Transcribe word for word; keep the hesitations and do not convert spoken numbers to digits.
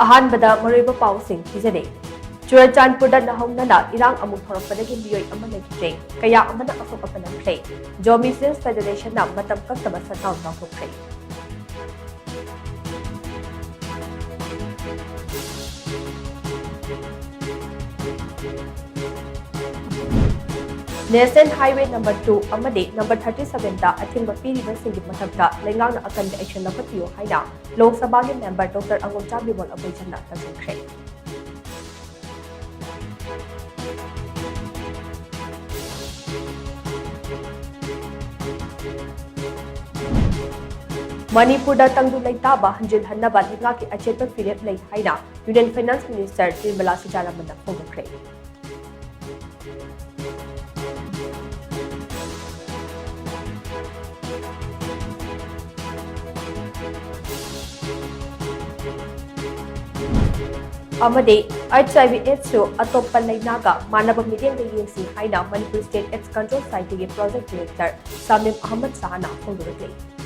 ꯑꯍꯥꯟꯕꯗ ꯃꯔꯨꯑꯣꯏꯕ ꯄꯥꯎꯁꯤꯡ ꯄꯤꯖꯔꯤ꯫ ꯆꯨꯔꯆꯥꯟꯄꯨꯔꯗ ꯅꯧꯍꯧꯅꯅ ꯏꯔꯥꯡ ꯑꯃꯨꯛ ꯊꯣꯔꯛꯄꯗꯒꯤ ꯃꯤꯑꯣꯏ ꯑꯃ ꯂꯩꯈꯤꯗ꯭ꯔꯦ, ꯀꯌꯥ ꯑꯃꯅ ꯑꯁꯣꯛ ꯑꯄꯟ ꯅꯪꯈ꯭ꯔꯦ꯫ Zomi Students Federationꯅ ꯃꯇꯝ ꯀꯛꯇꯕ shutdown ꯂꯥꯎꯊꯣꯛꯈ꯭ꯔꯦ꯫ National Highway number two ꯑꯃꯗꯤ number thirty sevenꯗ ꯑꯊꯤꯡꯕ ꯄꯤꯔꯤꯕꯁꯤꯡꯒꯤ ꯃꯊꯛꯇ ꯂꯩꯉꯥꯛꯅ ꯑꯀꯟꯕ action ꯂꯧꯈꯠꯄꯤꯌꯨ ꯍꯥꯏꯅ ꯂꯣꯛ ꯁꯚꯥꯒꯤ member Doctor ꯑꯉꯣꯝꯆꯥ ꯕꯤꯃꯣꯜ ꯑꯕꯣꯏꯆꯟꯅ ꯇꯛꯁꯤꯟꯈ꯭ꯔꯦ꯫ ꯃꯅꯤꯄꯨꯔꯗ ꯇꯪꯗꯨ ꯂꯩꯇꯥꯕ ꯍꯟꯖꯤꯜꯍꯟꯅꯕ ꯂꯩꯉꯥꯛꯀꯤ ꯑꯆꯦꯠꯄ ꯐꯤꯔꯦꯞ ꯂꯩ ꯍꯥꯏꯅ Union Finance Minister ꯅꯤꯔꯃꯂꯥ ꯁꯤꯇꯥꯔꯥꯃꯟꯅ ꯐꯣꯡꯗꯣꯛꯈ꯭ꯔꯦ꯫ ꯑꯃꯗꯤ HIV AIDS ꯁꯨ ꯑꯇꯣꯞꯄ ꯂꯩꯅꯥꯒ ꯃꯥꯟꯅꯕ ꯃꯤꯠꯌꯦꯡꯗ ꯌꯦꯡꯁꯤ ꯍꯥꯏꯅ Manipur State AIDS Control Society ꯒꯤ Project Director ꯁꯃꯤꯝ ꯑꯍꯃꯗ ꯁꯍꯥꯅ ꯐꯣꯡꯗꯣꯔꯛꯂꯤ꯫